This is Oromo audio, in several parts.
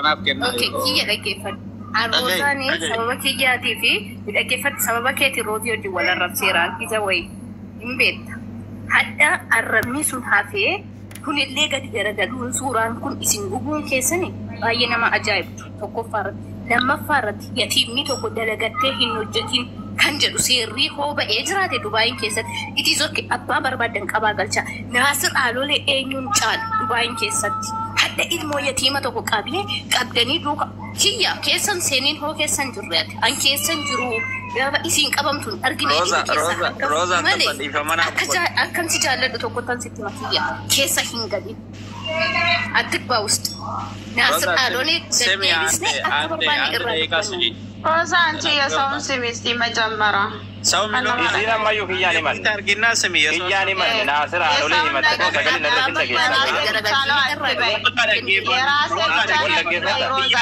Kanaaf kennaa Okay, yeroo. Kiyya dhaggeeffadhu. Dhaga'i, Roozaan dhaga'i. Sababa kiyyaatii fi dhaggeeffadhu, sababa keetii Roozii wajjin wal arrabseera isa wayii hin beekta. Hadha arrabni sun hafee kunillee gadi garagaluun suuraan kun isin gubuun keessani baay'ee nama ajaa'ibdu tokkoffaa irratti. Lammaffaa irratti, yatiimni tokko dalagattee hin hojjetin kan jedhu seerrii hoo ba'ee jiraate Dubaayin keessatti, it is okay, abbaa barbaadan qabaa galcha. Naasir Aalolee eenyuun caalu Dubaayin keessatti? Hadha ilmoo yatiima tokko qabee qabdanii duuka kiyya keessan seeniin hoo keessan jirre ati an keessan jiru gaafa isiin qabamtu hin argine. Rooza, Dhiira keessa Rooza, hanga Rooza malee tapha dhiifama naaf akka godhi. Akkan si jaalladhu tokko tan sitti makiyya keessa hin galin አትግባ ውስጥ ናስር Rooza, አሎኔ simi ገደቢስኔ አንዴ akka አንዴ barbaanne አንድ irraa ደቂቃ dubbanna. ስጪኝ። ሮዛ፣ አንቺ የሰውን ስሚ እስቲ መጀመሪያ። ሰው የሚለው Isiin ammayyuu kiyyaan himanne. አድርጊና ስሚ የሰው Kiyyaan himanne, Naasir Aanolee himatte koo sagalee narra finna keessaa የራሴ fayyada. ብቻ ነው አትበይ። የራሴ ብቻ ነው አትበይ ሮዛ።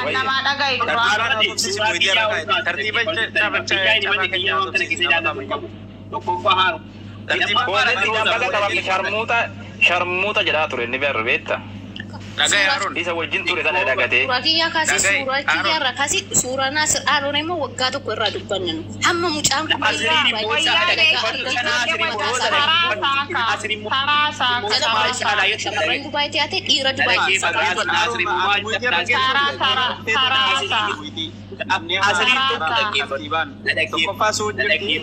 ከነማ dhaga'i dura. Tartiiba Koolleetti baga qabamte sharmuuxa sharmuuxa jedhaa ture inni beerru beekta. Dhaga'i, Haaruun. Isa wajjin ture sana dhagatee. Suuraa kiyyaa kaasee Dhaga'i, suuraa kiyyaa Aaron. Irraa kaasee suuraa Naasir Aloon immoo waggaa tokko irraa dubbanna nu. Hamma mucaan kun ወያኔ ተራ ሳካ ተራ ሳካ shamarran Dubaay taate dhiira Dubaay keessaa ተራ ተራ ተራ ሳ Tokkoffaa suun jirti,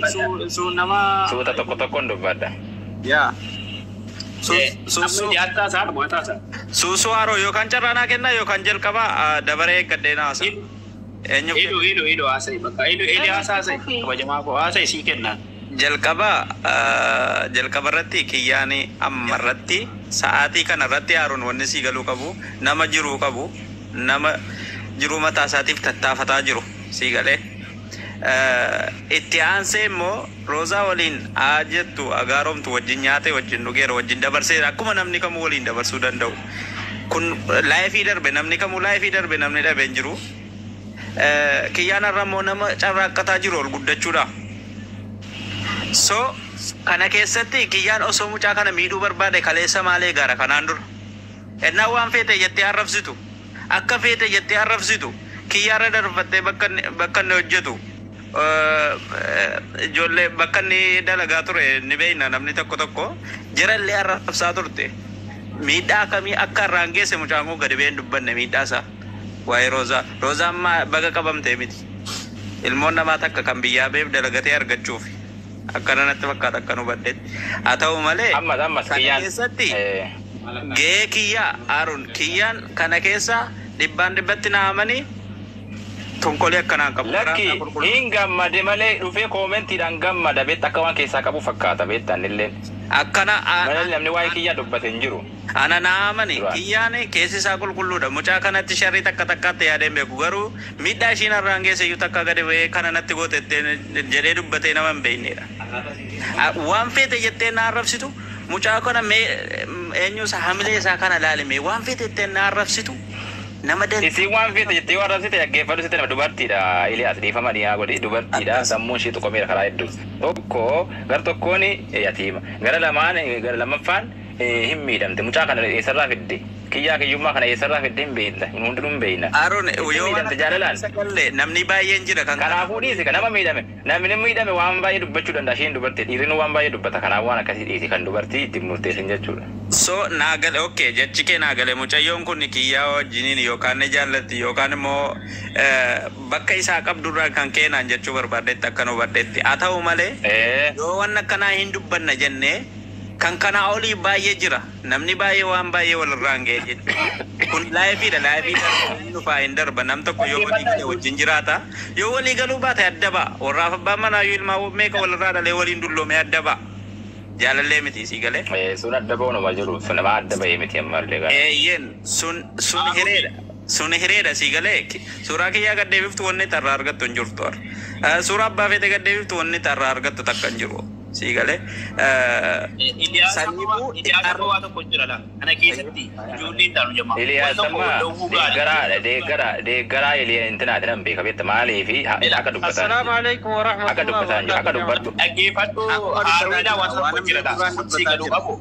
suun nama Suuta tokko tokkoon dubbadha. Yaa. Suusuu Haroo yookaan carraanaa kennaa yookaan jalqabaa dabaree eeggadhee naasa. Eenyuuf jalqaba? Jalqaba irratti kiyyaan amma irratti sa'aatii kana irratti, Haaruun, wanni sii galuu qabu, nama jiruu qabu, nama jiruu mataa isaatiif tattaafataa jiru sii galee. Itti aansee immoo Roozaa waliin haa jettu agaaromtu wajjin nyaate, wajjin dhugeera, wajjin dabarseera, akkuma namni kamuu waliin dabarsuu danda'u. Kun life darbe, namni kamuu life darbe, namni dhabe hin jiru. Kiyyaan har'a immoo nama carraaqqataa jiru ol guddachuudha. So kana keessatti kiyyaan osoo mucaa kana miidhuu barbaade kaleessa maalee gara kanaan dura. Ennaa waan feete jettee arrabsitu, akka feete jettee arrabsitu, kiyyaarra darbattee bakka inni hojjetu, ijoollee bakka inni dalagaa ture ni beekna, namni tokko tokko jarallee arrabsaa turte. Miidhaa akkamii akka irraan geesse mucaan kun gadi ba'ee hin dubbanne miidhaa isaa. Waa'ee Roozaa. Roozaan baga qabamtee miti. Ilmoon namaa takka kan biyyaa ba'eef dalagatee argachuuf. Akkana natti fakkaata akka nu hubadhetti. Haa ta'u malee Ammas ammas kana kiyyaan. keessatti gahee kiyyaa, Haaruun, kiyyaan kana keessa dhibbaan dhibbatti na amanii tonkolee akkanaa qabu. Lakki, hin gammade malee dhufee koomentiidhaan gammada beekta, akka waan keessaa qabu fakkaata beekta innilleen. Akkana Malee namni waa'ee kiyyaa dubbate hin jiru. Ana na amani, Duraan. Kiyyaan keessi isaa qulqulluudha. Mucaa kanatti sharrii takka takkaatti yaadee hin beeku, garuu miidhaa ishiin irraan geesse iyyuu takka gadi ba'ee kana natti goote jedhee dubbatee nama hin beeknedha. Waan feete jettee na arrabsitu, mucaa kana mee eenyu isaa hamilee isaa kana laalime, waan feete jettee na arrabsitu nama dan Isiin waan feete jettee waan arrabsite dhaggeeffadhu sitti nama dubartiidha. Iliyaas, dhiifama dhiyaa godhi, dubartiidha. Sammuun ishee tuqameera karaa hedduu. Tokko gara tokkoon yatiima. Gara lamaan, gara lammaffaan hin miidhamte. Mucaa kana eessarraa fidde? Kiyyaa kiyyummaa kana eessarraa fidde hin beekna. Hundinuu hin beekna. Aaroon Itti yoo miidhamte jaalalaan. sagalee namni baay'een jira kan Kanaafuu dhiisi kan nama miidhame. Namni miidhame waan baay'ee dubbachuu danda'a. Isheen dubartii, dhiirri waan baay'ee dubbata. Kanaaf waan akkasii dhiisi, kan dubartii itti murteessin jechuudha. So naagale, okay, jechi kee naagale. Mucayyoon kun kiyyaa wajjiniin yookaan ni jaallatti yookaan immoo bakka isaa qabdurraa kan keenaan jechuu barbaaddetti akka nu hubadhetti. Haa ta'u malee yoo waan akkanaa hin dubbanna jennee, kan kanaa olii baay'ee jira, namni baay'ee waan baay'ee walirraan ga'e jechuudha. Kun lifeiidha, life dhufaa hin darba. Nam tokko yoo walii gale wajjin jiraata, yoo walii galuu baate adda ba'a. Warraaf abbaan manaa yoo ilmaa meeqa walirraa dhalee waliin dulloomee adda ba'a. Jaalallee miti sii galee. Sun adda ba'uunuma jiru. Sun nama adda ba'ee miti ammallee gara. Eeyyen, sun hireedha. Sun hireedha sii galee. Suuraa kiyyaa gad deebiftu wanni tarraa argattu hin jirtu. Suuraa abbaa feete gad deebiftu wanni tarraa argattu takka hin jiru. Sii galee. Sanyibuu Iliyaas waa tokko jira la. Kana keessatti ijoolleen taanu jama. Iliyaas amma deeggaraa deeggaraa deeggaraa Iliyaa intinaati nan beeka beekta, maaliifi akka dubbataan السلام عليكم ورحمة akka الله dubbataan jiru akka وبركاته. Dubbadhu. Dhaggeeffadhu, Haaruudhaa waan tokko jira la. Si galuu qabu.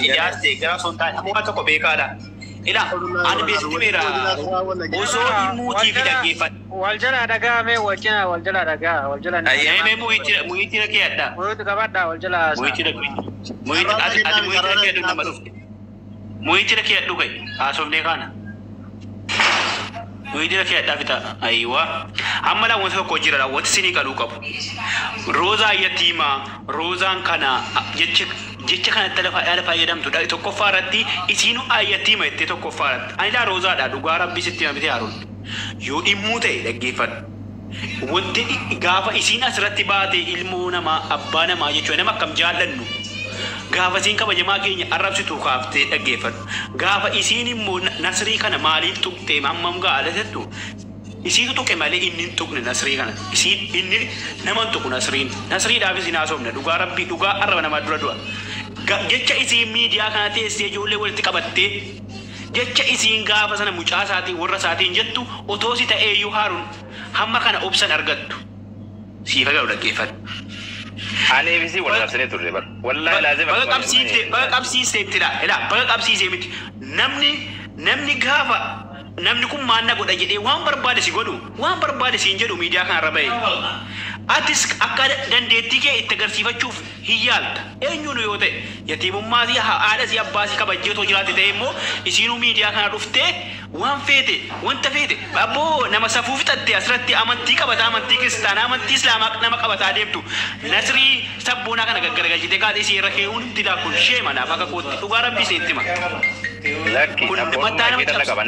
Iliyaas deeggaraa sun taane amma waan tokko beekaadha. Ilaa ani beeksitti meera osoo dhimmuutii fi dhaggeeffadhu. Wal jala dhagaame wal jala wal jala dhagaa wal jala. Ayyee mu'iitti rakkee adda. Mu'iitti qabadha wal jala. Mu'iitti rakkee. Mu'iitti ati ati mu'iitti rakkee addu nama dhufte. Mu'iitti rakkee addu gahe haasofnee kaana. Mu'iitti rakkee addaa fita. Ayiwaa. Amma laa wanti tokko jira laa wanti sinii qaluu qabu. Roozaa yatiimaa roozaan kana jecha jecha kanatti lafa yaada fayyadamtu tokkoffaa irratti isiinu ayyatiima jettee tokkoffaa irratti. Ani laa roozaadha dhugaa rabbii sitti hima Haaruun. Yoo dhimmuu ta'e dhaggeeffadhu. Wanti gaafa isiin asirratti baate ilmoo namaa abbaa namaa jechuudha nama akkam jaallannu. Gaafa isiin kabajamaa keenya arrabsitu kaaftee dhaggeeffadhu. Gaafa isiin immoo nasrii kana maaliif tuqxee hammam ga'a jettu isiitu tuqe malee inni hin tuqne nasrii kana. Isiin inni nama hin tuqu nasriin. Nasriidhaafis hin haasofne dhugaa rabbii dhugaa arraba namaa dura du'a. Jecha isiin miidiyaa kana teessee ijoollee walitti qabattee jecha isiin gaafa sana mucaa isaatiin warra isaatiin jettu otoo si ta'eeyyuu Haaruun hamma kana obsan argattu. Siifa galu dhaggeeffadhu. Ani ibsi wal arrabsinee turre bar. Wallaahi laazima. Baga qabsiifte baga qabsiisteettidha. Ilaa baga qabsiisee miti. Namni namni gaafa namni kun maal na godha jedhee waan barbaade si godhu waan barbaade siin jedhu miidiyaa kanarra bahe. Atis akka dandeettii kee itti agarsiifachuuf hin yaalta. Eenyuun yoo ta'e yatiimummaa si haadha si abbaa si kabajjee otoo jiraate ta'e immoo isiinuu miidiyaa kana dhuftee waan feete wanta feete abboo nama safuu fixatte asirratti amantii qabataa amantii kiristaanaa amantii islaamaa nama qabataa deemtu nasrii sabboonaa kana gaggaragalchitee kaatee isii irra keewuun itti daakun ishee manaaf akka kootti dhugaa rabbii isinitti hima. Lakki Kun sabboonummaa mataa nama ishee dhala cabsa. qaba.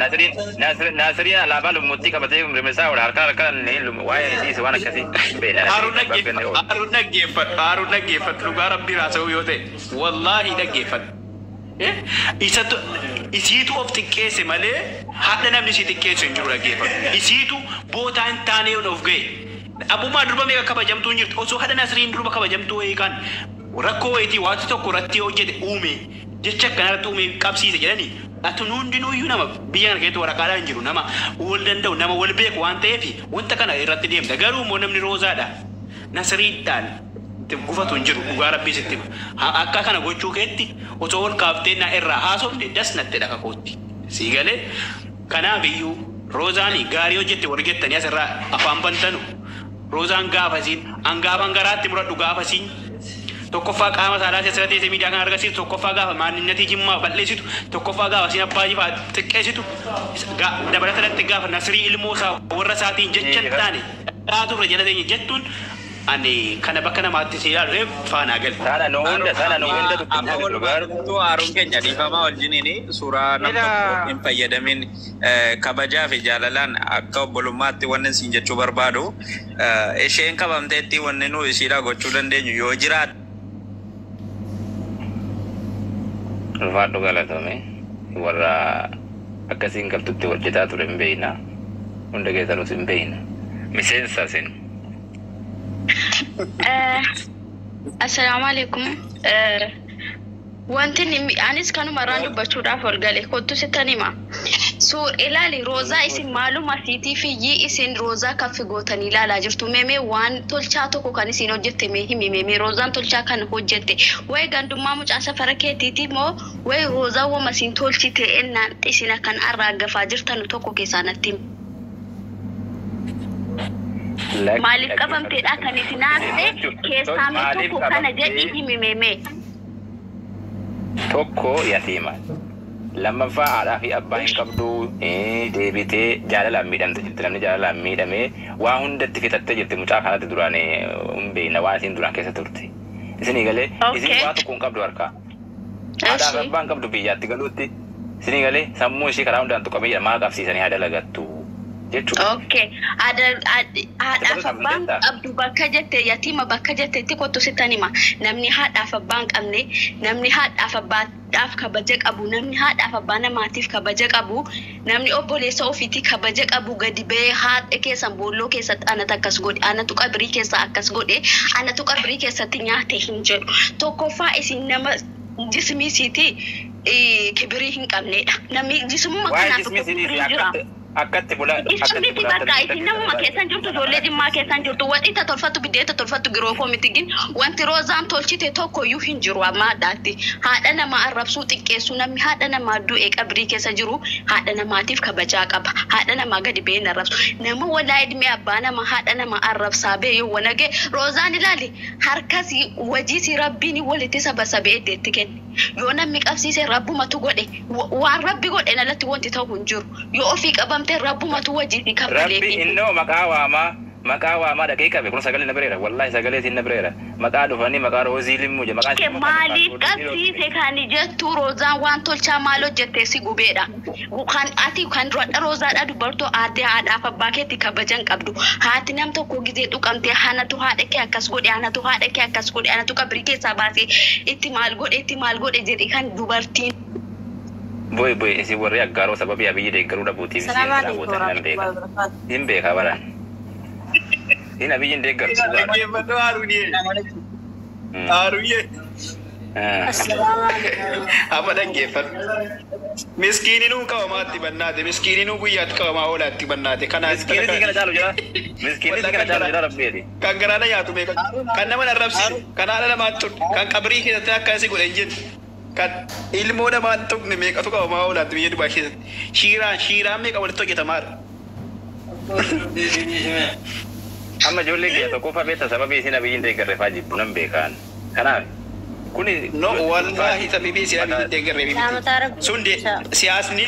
Nasriin Nasriin alaabaa lummuutti qabatee rimisaa ola harkaan harkaan waa'ee isiis waan akkasii beekna. Haaruun dhaggeeffadhu Haaruun dhaggeeffadhu Haaruun dhaggeeffadhu dhugaa rabbii haasa'u yoo ta'e wallaahi dhaggeeffadhu. Isatu isiitu of xiqqeesse malee haadha namni isii xiqqeessu hin jiru dhaggeeffadhu. Isiitu bootaa hin taane of ga'e. Abbummaa durba meeqa kabajamtuu hin jirtu osoo haadha Nasriin durba kabajamtuu wayii kan rakkoo wayitii waanti tokko irratti hojjete uume jecha akkanarratti uume qabsiise jedhanii ati nu hundinuuyyuu nama biyya kana keessatti waraqaadhaan hin jiru nama wal danda'u nama wal beeku waan ta'eef wanta kana irratti deemta garuu immoo namni roozaadha nasriidhaan itti gufatu hin jiru dhugaa rabbii sitti hima. Akka kana gochuu keetti osoo ol kaaftee na irraa haasofne das natti dhaka kootti sii galee kanaaf iyyuu roozaanii gaarii hojjette warri jettanii asirraa afaan bantanu roozaan gaafasiin hangaafan garaatti muradhu gaafasiin tokkoffaa qaama saalaa asirra teessee miidiyaa kana agarsiisu tokkoffaa gaafa maaninnatii jimmaa balleessitu tokkoffaa gaafa siin abbaa jifaa xiqqeessitu dabalatalatti gaafa nasrii ilmoo isaa warra isaatiin jecha hin taane dhagaa turre jala teenya jettuun ani kana bakka namaatti si ilaalu faanaa gale. Sana nu hunda sana nu hunda Amma walumaa galatti Haaruun keenya dhiifamaa wajjiniin suuraa nam tokko hin fayyadamin kabajaa fi jaalalaan akka obbolummaatti wanni isin jechuu barbaadu isheen qabamteetti wanni nu ishiidhaa gochuu dandeenyu yoo jiraate. Ulfaadhu galatame warra akkasiin galtutti hojjetaa ture hin beekna. Hunda keessanus hin beekna. Miseensa isin. Assalaamu alaikum. Wanti anis kanuma irraan dubbachuudhaaf ol gale kottu sittan hima. Suur ilaali roozaa isin maaluma siitii fiyyii isin roozaa kaffi gootanii ilaalaa jirtu. Meemee waan tolchaa tokko kan isin hojjette mee himi meemee roozaan tolchaa kan hojjette. Wayi gandummaa mucaa safara keetiiti moo wayi roozaa wama isin tolchite ennaan isin akkan arraagafaa jirtanu tokko keessaa natti himi. Maaliif qabamteedha kan isin haasa'e keessaa mee tokko kana jedhi himi meemee. Tokko yatiima. Lammaffaa haadhaa fi abbaa hin qabdu deebitee jaalalaan miidhamte jirti. Namni jaalalaan miidhamee waa hundatti fixattee jirti. Mucaa kanatti duraan hin beekna waan isiin duraan keessa turte. Isinii galee isin waa tokko hin qabdu harkaa. Haadhaa fi abbaa hin qabdu biyyaatti galuutti. Isinii galee sammuu ishii karaa hundaan tuqamee jira maal qabsiisanii haa dalagattu jechuudha. Okay. Haadhaaf abbaan qabdu bakka jette yatiima bakka jettetti kottu sittan hima. Namni haadhaaf abbaa hin qabne, namni haadhaaf abbaadhaaf kabaja qabu, namni haadhaaf abbaa namaatiif kabaja qabu, namni obboleessa ofiitii kabaja qabu gadi ba'ee haadha keessan boolloo keessatti anatu akkas godhe, anatu qabrii keessa akkas godhe, anatu qabrii keessatti nyaate hin jedhu. Tokkoffaa isin nama jismii siitii kibirii hin qabnedha. Namni jismuma Waa'ee kanaaf jismii tokko siinii kibirii jira. akka Akkatti bulaa Isa akkatti miti bulaa bakka isin namuma keessan jirtu ijoollee jimmaa keessan jirtu wanti ta tolfattu biddeeta tolfattu giroo koo miti gin wanti roozaan tolchite tokko iyyuu hin jiru amma haadhaatti haadha namaa arrabsuu xiqqeessuu namni haadha namaa du'e qabrii keessa jiru haadha namaatiif kabajaa qaba haadha namaa gadi ba'ee hin arrabsu nama walaa idmee abbaa nama haadha nama arrabsaa ba'e yoo wanage roozaan ilaali harkasii wajiisii rabbiin walitti saba sabee eddeetti kenne yoo namni qabsiise rabbumatu godhe waan rabbi godhe alatti wanti ta'u hin jiru yoo ofii qabamte rabbumatu wajiisii Rabbi kaffaleefi. innoo maqaa waamaa dhaqee qabe kun sagalee na bireera wallahi sagalee siin na bireera maqaa dhufanii maqaa roozii limmuu je maqaa Ke maaliif qabsiise kan jettu roozaan waan tolchaa maal hojjette si gubeedha. Kan ati kan rodha roozaadha dubartoo aadde haadhaaf abbaa keetti kabajan qabdu. Haati nam tokko gizee tuqamtee hanatu haadha kee akkas godhe hanatu haadha kee akkas godhe hanatu qabrii keessaa baasee itti maal godhe itti maal godhe jedhi kan dubartiin. Boy boy isin warri aggaaroo sababii abiyyi deeggaruu dhabuutiif isin Salaamu kanaa alaikum gootan nan beeka. warahmatullahi wabarakatuh. Hin beeka baraan. Hin abiyyiin deeggaru dhugaadha. Dhaggeeffadhu Haaruniye. Haaruniye. Assalaamu alaikum. Amma dhaggeeffadhu. Miskiininuu qabamaatti bannaate. Miskiininuu guyyaatti qabamaa oolaatti bannaate. Kanaaf Miskiinni si kana caalu jira. Miskiinni si kana caalu jira rabbeeti. Kan garaana nyaatu meeqa? Kan nama arrabsisu, kan haadha namaa tuqne, kan qabrii keessatti akka asi godhe hin jenne, kan ilmoo namaa hin tuqne meeqatu qabamaa oolaatti biyya Dubaay keessatti. Shiiraan shiiraan meeqa walitti hojjetamaadha. Amma ijoollee kiyya tokkoffaa beekta sababii isin abiyyiin deeggarre fa'aa jibbu nan beekaan. Kanaaf kuni No, wallahi sababii isin abiyyiin deeggarre miti. Sun siyaasni.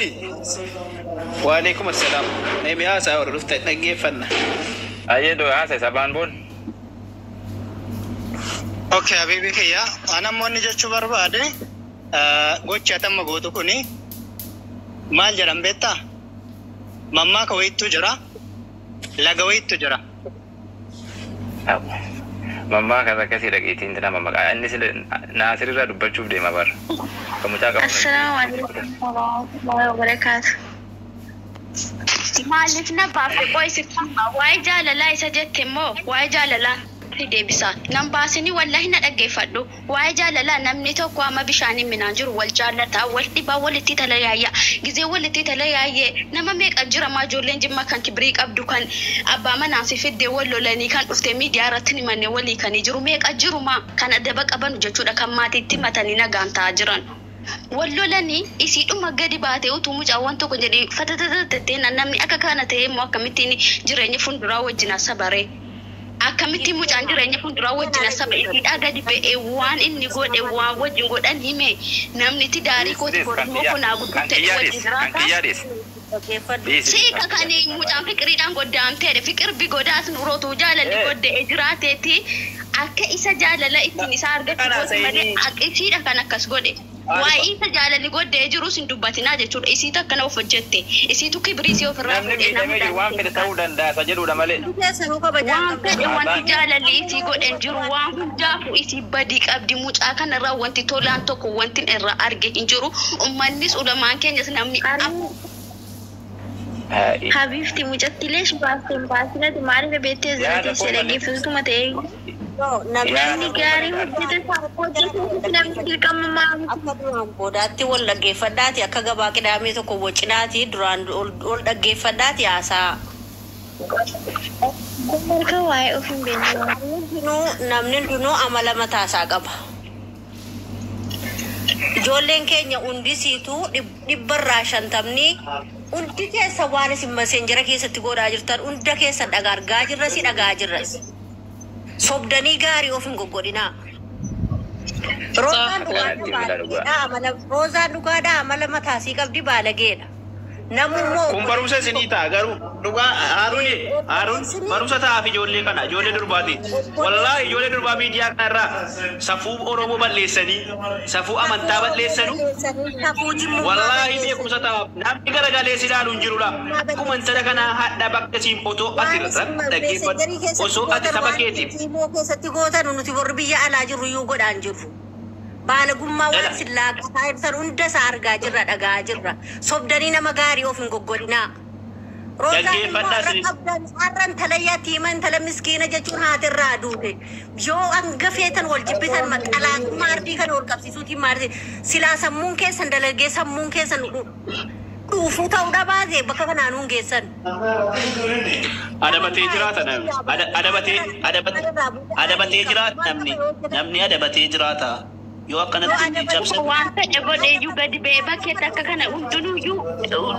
Waalaikum assalaam. Neemi haasaa warra dhufte dhaggeeffanna. Ayyee doo haasa sabaan boon. Okay, habibi kiyya. An ammoo inni jechuu barbaade gochi atamma gootu kuni maal jedhan beektaa? Mammaaka wayittu jira, laga wayittu jira. Mammaa kan akkasii dhageettiin nama maqaa inni naasirraa dubbachuuf deema bara. Kan mucaa qabu. Assalamu alaikum warahmatullahi wabarakatuh. Maaliif na baafte qo'isi waa'ee jaalalaa isa jette immoo waa'ee jaalalaa si deebisa. Nan baasini wallahi na dhaggeeffadhu. Waa'ee jaalalaa namni tokko amma bishaaniin minaan jiru wal jaallataa wal dhibaa walitti talayaayya. Gizee walitti talayaayyee nama meeqa jira maa ijoolleen jimma kan kibirii qabdu kan abbaa manaa si fiddee wal lolanii kan dhufte miidiyaa irratti himanne walii kan jiru meeqa jiru maa kan adaba qaban jechuudha kan maatiitti matanii nagaan ta'aa jiran. Wal lolanii isiidhuma gadi baatee utuu mucaawwan tokko jedhee fatatatatee namni akka kana ta'e immoo akkamittiin jireenya fuulduraa wajjin asa bare. Akkamittiin mucaan jireenya fuulduraa wajjin asa ba'e isiidhaa gadi ba'ee waan inni godhe waan wajjin godhan hime namni itti daarii kooti godhimmoo kunaa Kan guddaa ta'e kiyyaa wajjin dhiis. Kan jiraata. kiyyaa dhiis. Siika kan mucaan fiqiriidhaan goddaamteedha. Fiqir bi godaas nurootu jaalalli godda'ee jiraateeti akka isa jaalala ittiin isa argachuu gootu malee akka isiidha kan akkas godhe. Waa'ee isa jaalalli godda'ee jirus hin dubbatinaa jechuudha. Isiitu akkana of hojjette. Isiitu kibirii isii ofirraa Namni fuudhee nama miidhamee jiru waan fedhe ta'uu danda'a isa jedhudha malee. waan fedhe wanti jaalalli isii godhan jiru waan hundaafuu isii badii qabdi mucaa kanarraa wanti tolaan tokko wanti irraa arge hin jiru ummannis ulamaan keenyas namni Habibti mucattiilee baastee baasinati maaliif beektee Yaada zirateessee koo malee. dhaggeeffatuma ta'e namni gaarii hojjete hojjetu namni dirqama maal Akka duraan boodaatti wal dhaggeeffadhaati akka gabaa qidaamee tokko wacinaati duraan wal dhaggeeffadhaati haasaa. Harka waa'ee of hin beekne. Namni hundinuu amala mataasaa qaba. Ijoolleen keenya hundisiituu dhibbarraa shantamni hundi keessa waan isin maseenjera keessatti godhaa jirtan hunda keessa dhagaa argaa jirras dhagaa jirras. Sobdanii gaarii of hin goggodhinaa. Roozaan dhugaadhaa amala mataasii qabdi baalageedha. Namummoo Kun barumsa isinii ta'a garuu dhugaa Haaruun Haaruun barumsa ta'aaf ijoollee kana ijoollee durbaati. Wallaahi ijoollee durbaa miidiyaa kanarraa safuu Oromoo balleessanii safuu amantaa balleessanu wallaahi beekumsa ta'aaf namni garagalee si ilaalu hin jirudha. Akkuma intala kanaa hadha bakka siin otoo ati irratti dhaggeeffadhu osoo ati saba keetiif Ximoo keessatti gootan nuti warri biyya alaa jirru iyyuu godhaan jirru. Baalagummaa waan sin laaqataa ibsan hunda isaa argaa jirra dhagaa jirra. Sobdanii nama gaarii of hin goggodhinaa. Roozaan immoo har'a qabdan har'a intala yatiima intala miskiina jechuun haatirraa duute. Yoo hanga feetan wal jibbitan maqalaatummaa ardii kana wal qabsiisuutiin maal silaa sammuun keessan dalagee sammuun keessan Dhuufuu ta'uu dhabaate bakka kanaan nuun geessan. Adabatee jiraata namni. Adabatee adabatee jiraata namni. Namni adabatee jiraata. Yoo akkanatti cabsa. Waan fedhe godheeyyuu gadi ba'ee bakkeetti akka kana hundinuyyuu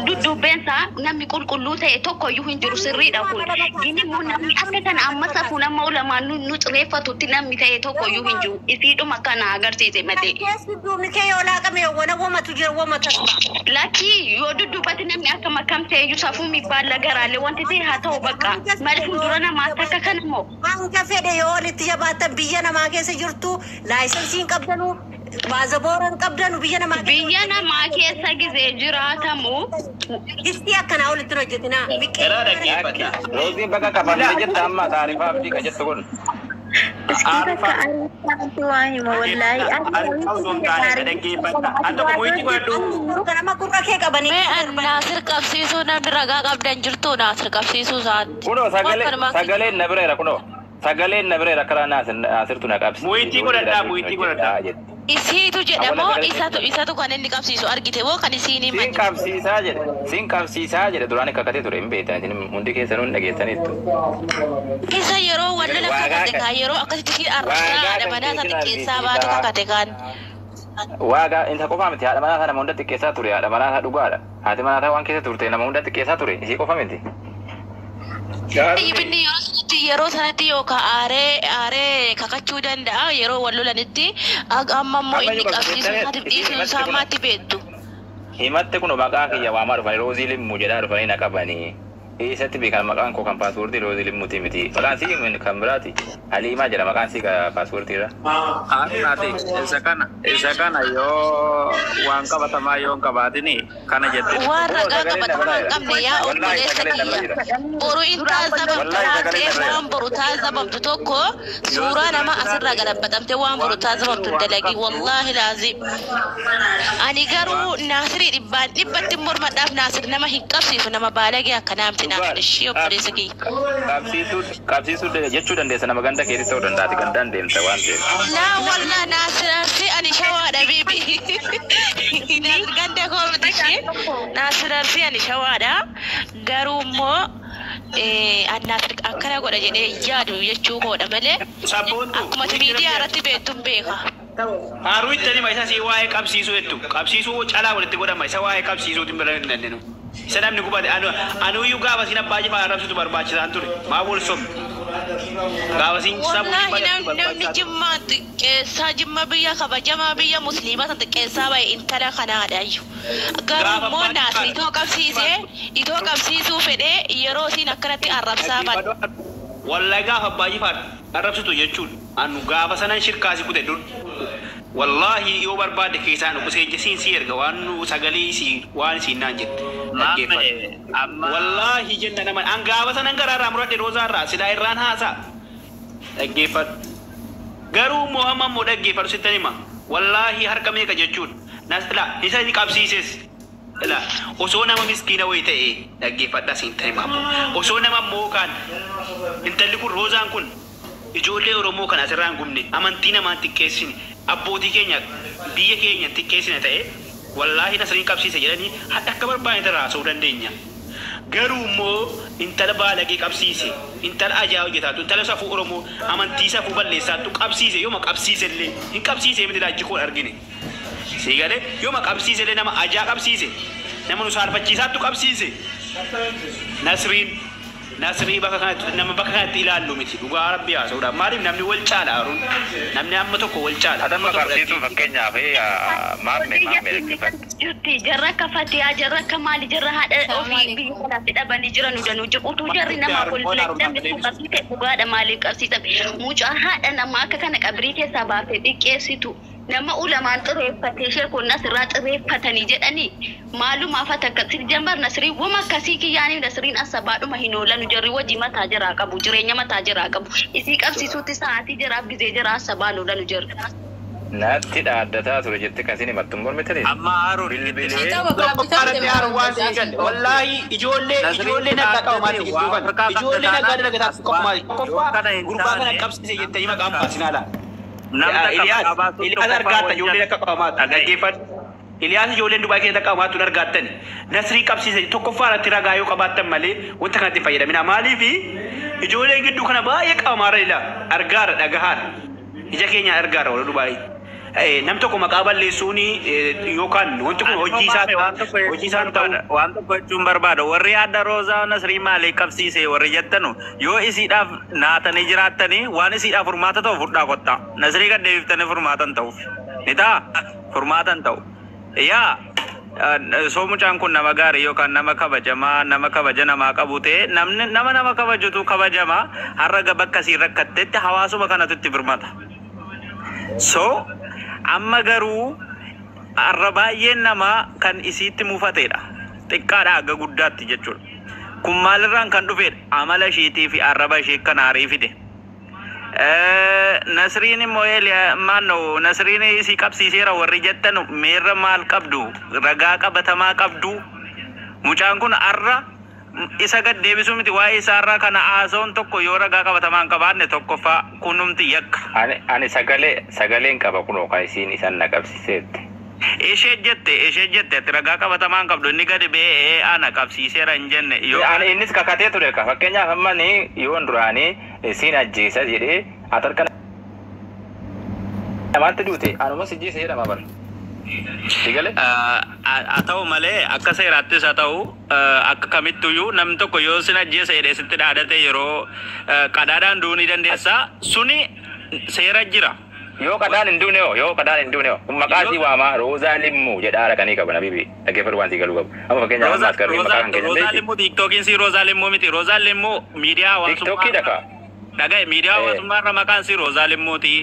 duddubbeensaa namni qulqulluu ta'e tokkoyyuu hin jiru sirriidha kun. Inni immoo namni akka kana amma safuu nama olamaan nu xireeffatutti namni ta'e tokkoyyuu hin jiru. Isiidhuma kana agarsiise malee. Keessi duubni kee yoo laaqame wana wamatu jira wamatu as ba'a. Lakkii yoo duddubbatti namni akka makam ta'eyyuu safuu mibaalla garaalee wanti ta'e haa ta'u bakka. Maali fuuldura namaatti akka kana moo? Hanga fedhe yoo walitti jabaattan biyya namaa keessa jirtu laayisensii hin qabdanu baazaboora hin qabdanu biyya namaa keessa. Biyya namaa keessa gizee jiraatamu. Istii akkanaa walitti hin hojjetinaa. Eraa dhaggeeffadha. Rooziin bakka qabamtee jirta amma taarifaa abdii ka jettu kun. Iski bakka ariifaatti waa hima wallaahi. Dhaggeeffadha. An tokko mo'itti godhadhu. Nama gurra kee qabanii. Mee Naasir qabsiisuu namni ragaa qabdan jirtu Naasir qabsiisuu isaati. Kunoo sagaleen na bireera kunoo. Sagaleen na bireera karaa Naasirtu na qabsiise. Mo'itti godhadhaa mo'itti godhadhaa. Isiitu jedhamoo isatu kan inni qabsiisu argite moo kan isiin himan? Siin qabsiisaa jedhe. Siin qabsiisaa jedhe duraan kakatee ture hin beektan isin hundi keessanuu hin dhageessaniittu. Isa yeroo wal lola kakate kaan yeroo akkasitti siin arrabsaa haadha manaa isaa xiqqeessaa baatu kakate kaan. Waagaa inta qofaa miti haadha manaa isaa nama hunda xiqqeessaa ture haadha manaa isaa dhugaadha. Haati manaa isaa waan keessa turte nama hunda xiqqeessaa ture isii qofa miti. Ibni yeroo sanatti yookaan aaree kakachuu danda'a yeroo wal lolanitti amma immoo inni qabsiisuu isaatiif dhiisuu isaa ammaatti beektu. Himatte kun maqaa kiyya waamaa dhufanii Roozii Limmuu jedhaa dhufanii na qabanii. Eessatti beekan maqaan koo kan paaspoortii Roozii Limmuuti miti. Maqaan sii kan biraati. Haliimaa jedha maqaan sii paaspoortii irra. Haati isa kana yoo waan qabatamaa yoo hin qabaatini kana jette. Waan ragaa qabatamaa hin qabne yaa obboleessa kiyya. Boru in taazabamtu taatee waan boru taazabamtu tokko suuraa nama asirraa galabatamte waan boru taazabamtu hin dalagi wallaahi laazim. Ani garuu Naasirii dhibbaan dhibbatti mormadhaaf Naasir nama hin qabsiisu nama baalagee akkanaa miti Naasir ishii obboleessa kiyya. Qabsiisuu jechuu dandeessa nama ganda keetti ta'uu danda'a gandaan deemta waan ta'eef. Laa wallaa Naasir Arsii ani shawaadha biibi. Naasir ganda koo miti ishee Naasir Arsii ani shawaadha garuu immoo Naasir akkana godha jedhee yaadu jechuu koodha malee akkuma miidiyaa irratti beektuun beeka. Haaruu itti anima isa si waa'ee qabsiisuu jettu qabsiisuu calaa walitti godhama isa waa'ee qabsiisuutiin bira hin dandeenyu. Isa namni gubate anuyyuu gaafa siin abbaa jifaa arrabsitu barbaachisaan ture maa wal sobdu. Gaafa siin sammuu Wallaahi namni jimmaa xiqqeessaa jimma biyya kabajamaa biyya musliimaa san xiqqeessaa bahe intala kanaadha iyyuu. Garuu immoo Naasir itoo qabsiisuu fedhee yeroo isiin akkanatti arrabsaa baate. Wallaahi gaafa abbaa jifaa arrabsitu jechuudha. Anu gaafa sanan shirkaasi kute dur. Wallaahi yoo barbaadde keessaan dhukkubsee jessiin si erga waan nu sagalee si waan siin naan jette. Wallaahi jenna nama an gaafa sanan garaarraa muradhe roozaarraa silaa irraan haasaa. Dhaggeeffadhu. Garuu immoo amma immoo dhaggeeffadhu sittan hima. Wallaahi harka meeqa jechuudha. Nasila isa inni qabsiises. Ila osoo nama miskiina wayii ta'e dhaggeeffadhaa siin tan hima. Osoo nama mookaan intalli kun roozaan kun ijoollee Oromoo kana asirraa hin gubne amantii namaan xiqqeessine abbootii keenya biyya keenya xiqqeessine ta'e wallaahi Nasriin qabsiise jedhanii hadha akka barbaanne irraa haasa'uu dandeenya. Garuu immoo intala baalagee qabsiise intala ajaa hojjetaatu intala safuu Oromoo amantii safuu balleessaattu qabsiise yooma qabsiise illee hin qabsiise miti laajji koon argine. Sii galee yooma qabsiise illee nama ajaa qabsiise nama nu saalfachiisaattu qabsiise. Nasrii bakka kanatti nama bakka kanatti ilaallu miti dhugaa rabbi haasa'uudha maaliif namni wal caala haruun namni amma tokko wal caala. Adamma qabsiisuun fakkeenyaaf maamme dhaggeeffadhu. Jirti jarra akka Fatiyaa jarra akka maali jarra haadha ofii biyya kanaatti dhabanii jiran danuu jiru utuu jarri namaa wal namni kun qabsiise dhugaadha maaliif qabsiisame mucaa haadha namaa akka kana qabrii keessaa baafee xiqqeessitu nama ulamaan xireeffatee ishee kun asirraa xireeffatanii jedhanii maalumaaf akka jambar Nasrii wama akkasii kiyyaanii Nasriin asabaadhuma hin oolanu jarri wajji mataa jiraa qabu jireenya mataa jiraa qabu isii qabsiisuutti sa'aatii jiraaf gizee jiraa asabaan oolanu jarri. Natti dhaaddataa ture jettee kan isin himattu hin mormite. Amma Haaruun bilbilee. Wallaahi ijoollee nagaa qaba maali gidduu kana ijoollee nagaa dalagaa qofa maali qofa gurbaa kana qabsiise jettanii maqaan baasinaa laata. Iliyaas argaatta ijoolleen akka qabamaatti dhaggeeffadhu. Iliyaas ijoolleen Dubaay keessatti qabamaatu hin argaattan. Nasrii qabsiise tokkoffaa irratti ragaa yoo qabaattan malee wanta kanatti hin fayyadamina. Maaliif ijoolleen gidduu kana baay'ee qabamaarra ila argaara dhagahaara. Ija keenya argaara warra Dubaay. Nam tokko maqaa balleessuun yookaan wanti kun hojii isaa hojii isaan ta'u. Waan tokko jechuun barbaada. Warri adda Roozaa Nasrii maalii qabsiise warri jettanu yoo isiidhaaf naatanii jiraattanii waan isiidhaaf furmaata ta'u fudhaa kottaa. Nasrii gad deebiftanii furmaata hin ta'uuf. Ni ta'a furmaata hin ta'u. Yaa soo mucaan kun nama gaarii yookaan nama kabajamaa nama kabaja namaa qabu ta'e namni nama nama kabajutu kabajamaa har'a bakka isiin rakkattetti hawaasuma kanatu itti birmata. So amma garuu har'a baay'een namaa kan isiitti mufatedha. Xiqqaadha haga guddaatti jechuudha. Kun maalirraan kan dhufedha? Amala isheetii fi arraba ishee kan aarii fide. Nasriin immoo maannoo Nasriin isii qabsiiseera warri jettan meerra maal qabdu ragaa qabatamaa qabdu mucaan kun har'a isa gad deebisuu miti waa'ee isaarraa kana haasoon tokko yoo ragaa qabatamaa hin qabaanne tokkoffaa kunumti yakka. Ani sagaleen qaba kunoo kan isiin isan na qabsiiseette. Ishee jette ati ragaa qabatamaa hin qabdu inni gadi ba'ee ana qabsiiseera hin jenne yoo. Ani innis kakatee ture ka fakkeenyaaf amma ni yoon duraanii isiin ajjeesa jedhee ati harka namaatti duute anuma si ajjeese jedhama bara. Haa ta'u malee akka seeraattis haa ta'u akka kamittuyyuu namni tokko yoo sin ajjeese jedhee sitti dhaadate yeroo qadaadhaan du'uu ni dandeessa suni seera jira. Yoo qadaan hin duune hoo yoo qadaan hin duune hoo kun maqaa isii waamaa Roozaa Limmuu jedhaa dhaqanii qaba nabibi dhaggeeffadhu waan sii galuu qabu. Amma fakkeenyaaf amma askarrii maqaa kan kennan Roozaa Limmuu tiiktookiin sii Roozaa Limmuu miti Roozaa Limmuu miidiyaa hawaasummaa. Tiiktookii dhaqa. Dhagaye miidiyaa hawaasummaa irra maqaan sii Roozaa Limmuuti.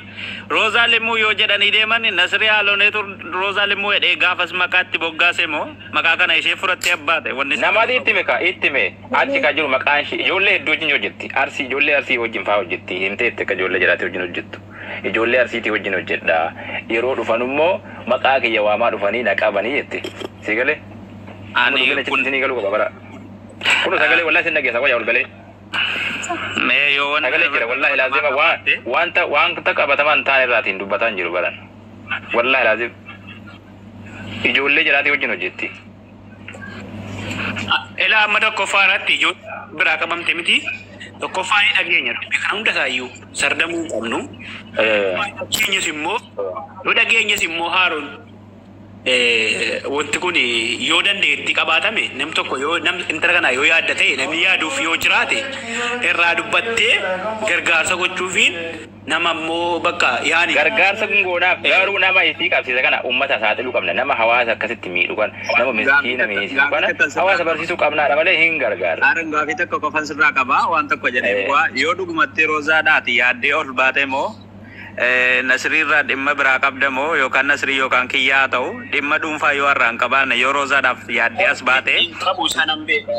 Roozaa Limmuu yoo jedhanii deeman Nasrii Haaloneetu Roozaa Limmuu jedhee gaafas maqaatti boggaase moo maqaa kana ishee fudhattee abbaate wanni. Namati itti hime ka itti hime achi ka jiru maqaan ishee ijoollee hedduu wajjin hojjetti arsii ijoollee arsii wajjin faa hojjetti himtee itti akka ijoollee jiraate wajjin hojjettu ijoollee arsiitii wajjin hojjedha yeroo dhufan immoo maqaa kiyya waamaa dhufanii na qabanii jette si galee. Ani kun isinii galuu qaba bara. Kun sagalee wallahi sin dhageessa wayyaa ol galee. Mee yoo wanti Sagalee jira wallahi laazima wanta wanta qabatamaa hin taane irraatiin dubbataa hin jiru baran. Wallahi laazim ijoollee jiraatii wajjin hojjetti. Ilaa amma tokkoffaa irratti ijoollee biraa qabamte miti. Tokkoffaa ni dhageenya dubbii kana hunda isaayyuu sardamuu hin qabnu. Dhageenyas immoo yoo dhageenyas immoo haaroon wanti kun yoo dandeetti qabaatame nam tokko yoo nam intala kana yoo yaadda ta'e namni yaaduuf yoo jiraate irraa dubbattee gargaarsa gochuufiin nama immoo bakka yaani. Gargaarsa kun goonaaf garuu nama isii qabsiisa kana uummata saaxiluu qabna nama hawaasa akkasitti miidhu kana nama miskiina miidhu kana hawaasa barsiisuu qabnaadha malee hin gargaarra. Haaroon gaafii tokko qofan sirraa qaba waan tokko jedhee bu'aa yoo dhugumatti Roozaadhaati yaaddee ol baate moo Nasriirraa dhimma biraa qabda moo yookaan Nasrii yookaan kiyyaa haa ta'u dhimma dhuunfaa yoo har'aan qabaanne yoo Roozaadhaaf yaaddee as baate. Qabu sanan beeka.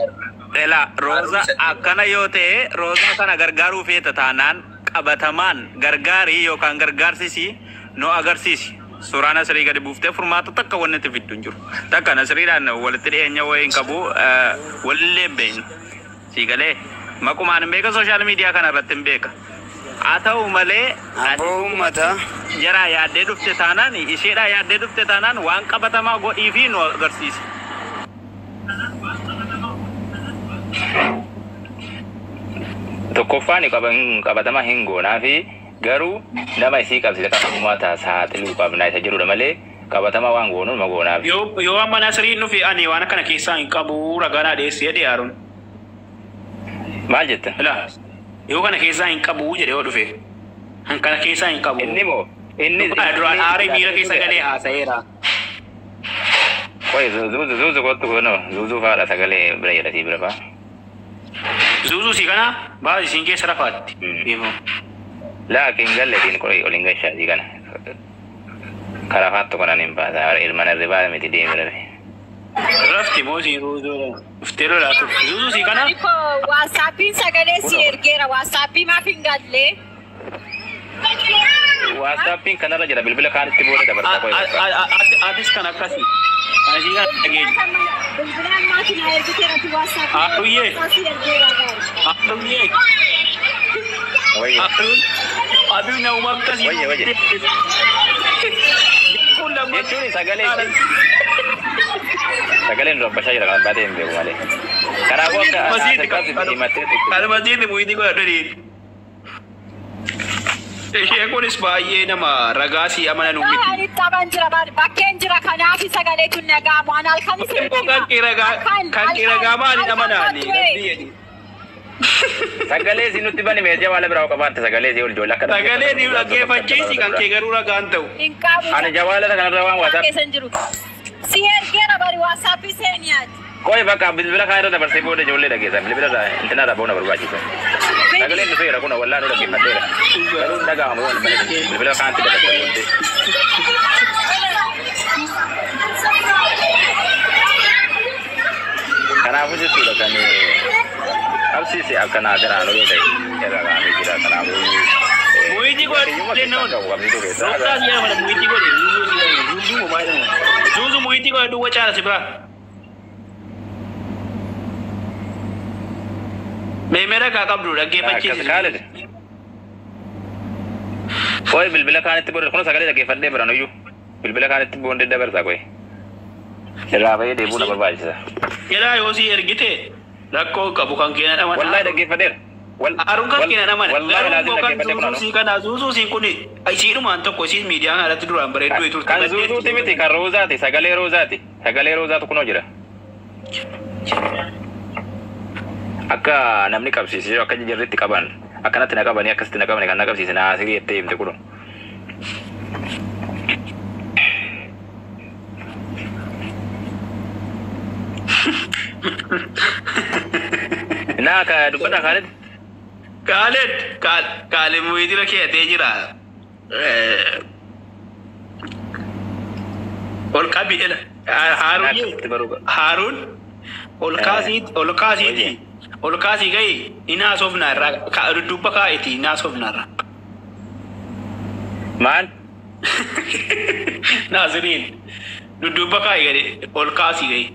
Ela Rooza akkana yoo ta'e Roozaa kana gargaaruu feeta taanaan qabatamaan gargaarii yookaan gargaarsisi nu agarsiisi. Suuraa Nasrii gadi buuftee furmaata takka wanni itti fiddu hin jiru. Takka Nasriidhaan walitti dhiyeenya wayii hin qabu walillee hin beeknu. Sii galee maqumaan hin beeka sooshaal miidiyaa kana irratti hin beeka. Haa ta'u malee uummata jaraa yaaddee dhufte taanaan isheedhaa yaaddee dhufte taanaan waan qabatamaa godhii fi nu agarsiisi. Tokkoffaan qabatama hin goonaa fi garuu nama isii qabsiisa kan uummata saaxiluu qabna isa jedhudha malee qabatama waan goonuun ma goonaaf. Yoo amma Nasriin dhufe ani waan akkana keessaa hin qabu ragaa naa dhiyeessi jedhee Haaroon. Maal jetta? Ilaa yoo kana keessaa hin qabu jedhee yoo dhufe kana keessaa hin qabu. Inni moo inni duraan aaree miira keessa galee haasa'eera. Qoy zuuzu kottu kunoo zuuzuu faadha sagalee bira jedhatii bira faa. Zuuzuu si kana baas isiin keessa rafaatti. Laakiin galle siin qoy ol hin gashaasii kana. Karaa faattu kanaan hin baasa ilma narri baala miti deemi rafe. Rafti moo siin zuuzuu dhuftee lolaa turte. Zuuzuu si kana. Waasaappiin sagalee si ergeera. Waasaappii maaf hin galle? Waasaappiin kanarra jira bilbila kaanitti booda dabarsaa qoy. Atis kan akkasii. Kan isii kana dhageenya. Bilbila ammaatiin haa ergiteera ati waasaappii. Haadhuyyee. Si ergeera gaari. Haadhuyyee. Haadhuun. Abiin nama akkasii. Wayye wayye. Jechuun sagalee Sagaleen rabbashaa jira kan baatee hin beeku malee. Kanaafuu akka asirratti himattee Almasiiti muyitii godhadhanii. Isheen kunis baay'ee nama ragaa si amanan miti. Ani taphan jira bakkeen jira kanaaf sagalee tun nagaamu an halkan isin Kan kee ragaa maaliin amanaani? Sagalee si nutti bani meeshaa waan biraa qabaatte sagalee si ol ijoollee akka Sagalee ni dhaggeeffachiisi kan kee garuu ragaan ta'u. Hin qabu. Ani jawaala kanarra waan WhatsApp. Keessan jiru. Si ergeera bari WhatsApp seeniyaati. Qoy bakka bilbila kaan irra dabarsee booda ijoollee dhageessa. Bilbila irraa intina irraa boona barbaachisa. Sagaleen dhufeera kun wallaan dhaggeeffadheera. Garuu hin dhaga'amu waan bane bilbila kaantti dabarsee booddee. Kanaafuu jechuudha kan qabsiise akka naasiraan oloo ta'e irra kaa'amee jira. Kanaafuu Muyitii godhe noon. Roobsaa si jedhama muyitii godhe zuuzuu moo maal jedhama? Zuuzuu muyitii godhe duwwa caala si biraa. Meemee ragaa qabdu dhaggeeffachiisi. Qoy bilbila kaanitti booda kun sagalee dhaggeeffadhee biraan iyyuu bilbila kaanitti boondee dabarsaa qoy. Irraa bahee deebuu na barbaachisa. Jedhaa yoo si ergite rakkoo qabu kan keenan amana. Wallaahi dhaggeeffadheera. Haruun kan keenan amana. Wallaahi Garuu laazim immoo kan dhaggeeffadhee zuuzuu sii kana zuuzuu siin kun isiidhumaan tokko isiin miidiyaa kana irratti duraan bareedduu turte. Kan zuuzuuti miti kan roozaati sagalee roozaati sagalee roozaatu kunoo jira. Akka namni qabsiisee akka jarritti qaban akkanatti na qabanii akkasitti na qabanii kan na qabsiise na asirii jettee himte kun. Naa ka dubbata Kaalid. Kaalid Kaalid muyiitira keetee jira. Ol qabi ila Haaruun ol kaasiiti ol kaasii gahi inaa soofnaa irraa dudduubba kaa'eeti inaa soofnaa irraa. Maal? Naasiriin dudduubba kaa'e gadi ol kaasii gahi.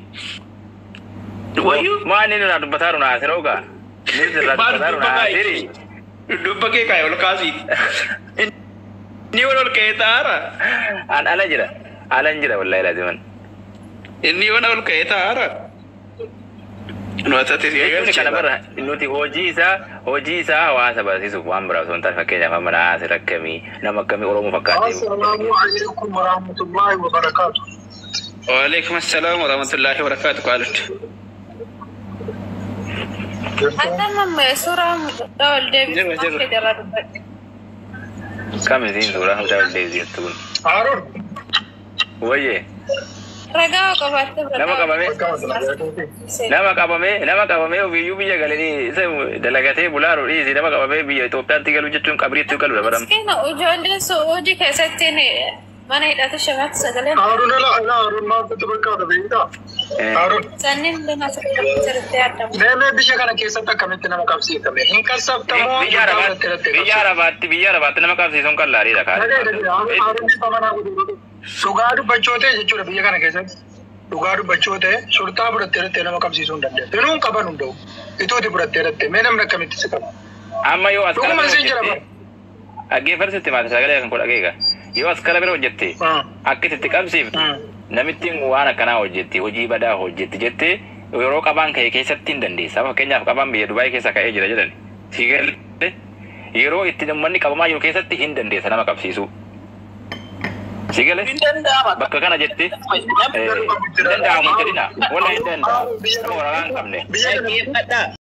Maal inni irraa dubbataa jiru Naasiroo gaa? Inni irraa dubbataa jiru Naasiri. Dudduubba kee kaa'e ol kaasiiti. Inni wal ol ka'ee taa'aara. An ala jira. Ala hin jira wallaahi laaziman. Inni wal ol ka'ee taa'aara. Jechuun kana bara nuti hojii isaa hawaasa barsiisuuf waan biraa osoo hin taane fakkeenyaaf amma Naasir akkamii nama akkamii Oromoo fakkaatee. Assalaamu alaikum warahmatullahi wabarakatuh. Waalaikum assalaam warahmatullahi wabarakatuh Kaalid. Akka suuraa mucaa ol deebisuu federaa dubbadhe. Kam isiin suuraa mucaa ol deebisuu jettu kun? Haaruun. Wayyee. Ragaa qabaattee Nama qabamee ofiiyyuu biyya galanii isa dalagatee bulaaru dhiisi nama qabamee biyya Itoophiyaatti galu jechuun qabriitti galu dabalam. Miskiina ijoolleen su'uudii keessatti mana hidhate shamatti sagalee. Haaruun ala Haaruun maaltu bakkaata beektaa? Haaruun. Sanniin lama sirriitti argamu. Meemee biyya kana keessatti akkamitti nama qabsiifame? Hin qassabtamoo? Biyya Arabaatti nama qabsiisuun qallaaliidha kaadha. Dhugaa dubbachuu ta'e jechuudha biyya kana keessatti. Dhugaa dubbachuu ta'e shurtaa fudhattee dhattee nama qabsiisuu hin dandeessu. Inuu hin qaban hunda'u. Ituuti fudhattee dhattee mee namni akkamitti si qaba? Amma yoo as Dhuguma siin jira bara. Dhaggeeffatu maata sagalee kan godha yoo as kala bira hojjette akka itti qabsiiftu namittiin waan akkanaa hojjetti hojii badaa hojjetti jettee yeroo qabaan ka'e keessatti hin dandeessa. Fakkeenyaaf qabaan biyya Dubaay keessa ka'ee jira jedhan. Sigalee yeroo itti uummanni qabamaa jiru keessatti hin dandeessa nama qabsiisuu. Sigalee bakka kana jetti hin danda'amu jedhina wala hin danda'amu nama waraanaa hin qabne.